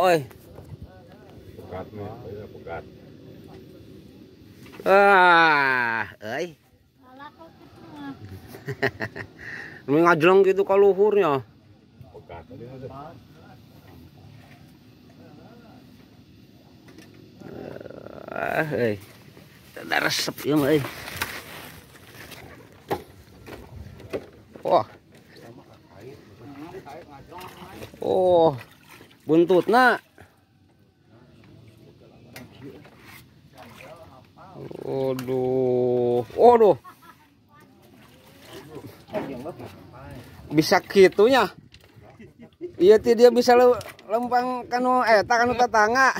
Oi. Pegat nih, pegat. Ah, euy. Ngajleng gitu ka luhurnya. Pegat tadi. Ah, euy. Teu resep ieu mah euy. Wah. Oh. Buntutna. Aduh, aduh. Bisa kitunya. Iya ti dia bisa lempang kanu eta kanu tetangga.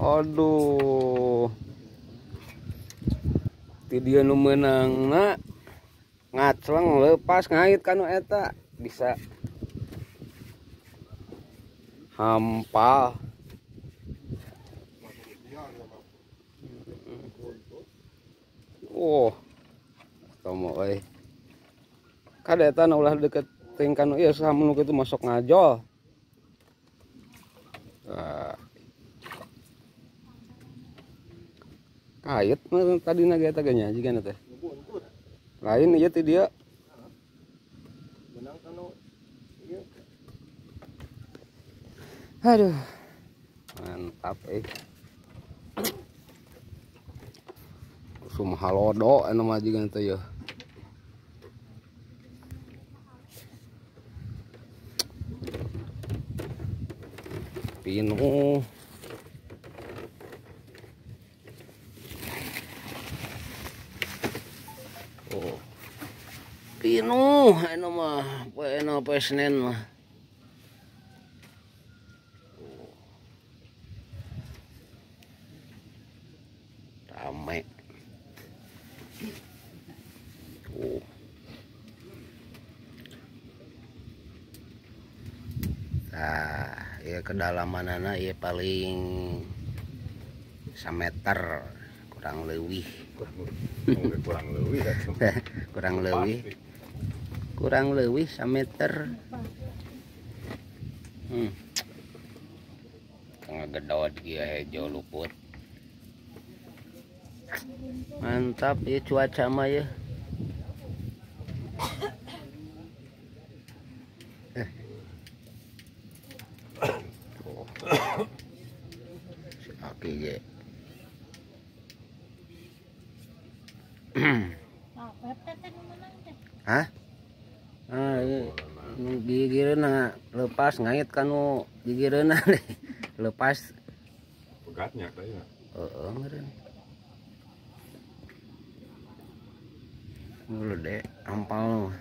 Aduh. Ti dia nu meunangna ngacleng lepas ngait kanu eta bisa hampal. Oh, tomo euy. Kada eta ulah deket ting kanu ieu saha nu kitu masuk ngajol. Nah. Kait mah tadina ge eta ge nya jigana teh. Lain ieu ti dia. Menang kanu ieu. Aduh. Mantap euy. Sum halodo anu mah jiga teh yeuh. Pinuh. Oh. Pinuh anu mah poe poe Senin mah. Oh. Rame. Oh. Nah, ya kedalamanana ya paling 1 meter kurang leuwih. Kurang leuwih. Kurang leuwih. Kurang leuwih 1 meter. Ngagedot ieu hejo luput. Mantap ya cuaca mah ya. Oh. Si Aki ge. Hah? Ah, nu gigireunna lepas ngait kanu gigireunna lepas. Pegatnya kayaknya. Heeh, meureun. Gede ampal.